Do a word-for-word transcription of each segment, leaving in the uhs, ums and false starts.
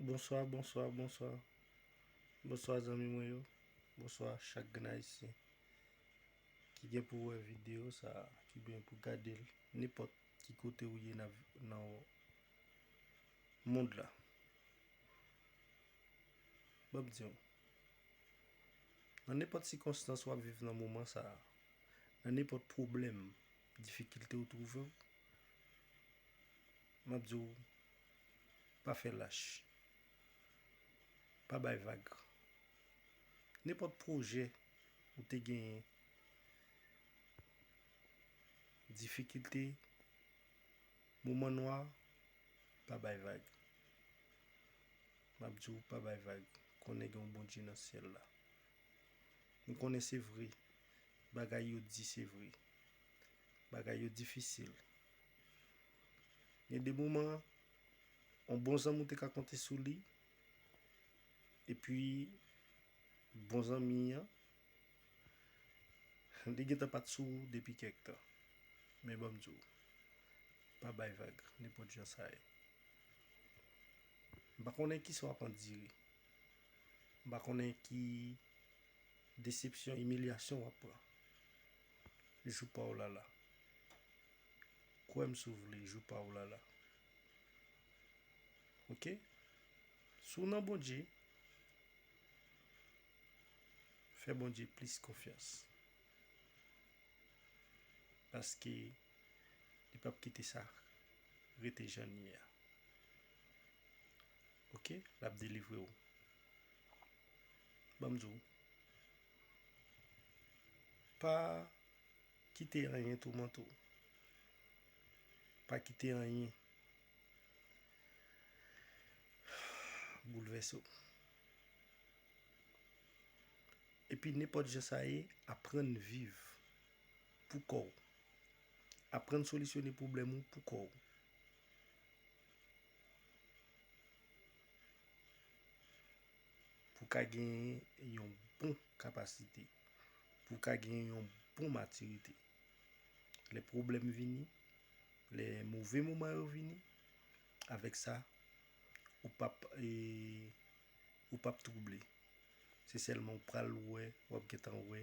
Bonswa, bonswa, bonswa. Bonswa zanmi mwen yo. Bonswa chak grenn Ayisyen ki gen pou wè videyo sa a, ki gen pou gade l nenpòt ki kote ou ye nan, nan mond la. Ban m di w, nan nenpòt sikonstans w ap viv nan moman sa a, nan nenpòt pwoblèm, difikilte ou twouve w, m ap di w, pa fè lach. Pa bay vag. Nenpòt pwojè ou te genyen, difikilte, moman nwa, pa bay vag. M ap di w, pa bay vag. Konnen gen yon Bondye nan syèl la. M konnen se vre. Bagay yo di se vre. Bagay yo difisil. Gen de moman, yon bon zanmi w te ka konte sou li, epi bon zanmi an, li gentan pa t sou ou depi kèk tan. Men ban m di w, pa bay vag, nenpòt jan sa ye. M pa konnen kisa w ap andire. M pa konnen ki desepsyon, imilyasyon w ap pran. Jou pa w la la. Kwè m si w vle, jou pa w la la. Oke? Si w nan Bondye, fè Bondye plis konfyans. Paske li p ap kite sa rete jan l ye a. Oke? L ap delivre w. Ban m di w. Pa kite anyen toumante w. Pa kite anyen boulvèse w. Epi nenpòt jan sa ye, aprann viv pou kò w. Aprann solisyone pwoblèm ou pou kò w. Pou w ka genyen yon bon kapasite, pou w ka genyen yon bon matirite. Lè pwoblèm vini, lè move moman yo vini, avèk sa, ou p ap, e, ou p ap twouble. Se sèlman w pral wè, w ap gentan wè,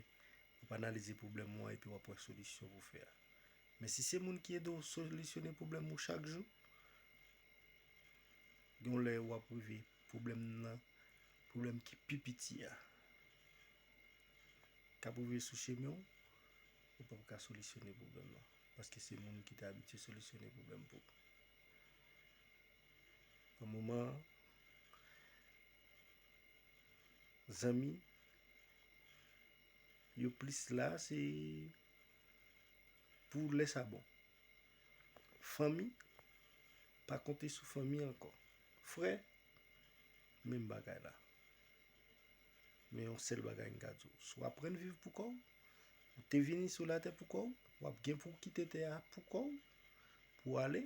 w ap analize pwoblèm ou an epi w ap wè solisyon pou fè a. Men si se moun ki ede w solisyone pwoblèm ou chak jou, gen yon lè w ap rive pwoblèm nan, pwoblèm ki pi piti a k ap rive sou chemen w, ou p ap ka solisyone pwoblèm nan. Paske se moun ki te abitye solisyone pwoblèm pou ou. Nan moman an, zanmi yo plis la, se pou lè sa bon. Fanmi, pa konte sou fanmi ankò. Frè, menm bagay la. Men yon sèl bagay m ka di w, si w aprann viv pou kò w, ou te vini sou latè pou kò w, w ap gen pou w kite tè a pou kò w, pou w ale,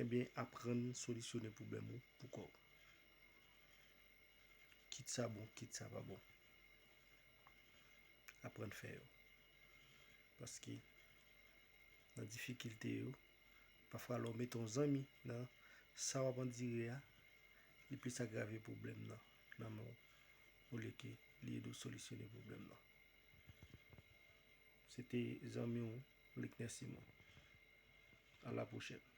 ebyen, aprann solisyone pwoblèm ou pou kò w. Kit sa bon, kit sa pa bon. Aprann fè yo. Paske nan difikilte yo, pafwa lè w mete yon zanmi nan sa w ap andire a, li plis agrave pwoblèm nan nan men w, olye ke li ede w solisyone pwoblèm nan. Se te zanmi w, Liknè Simon. A la pwochèn.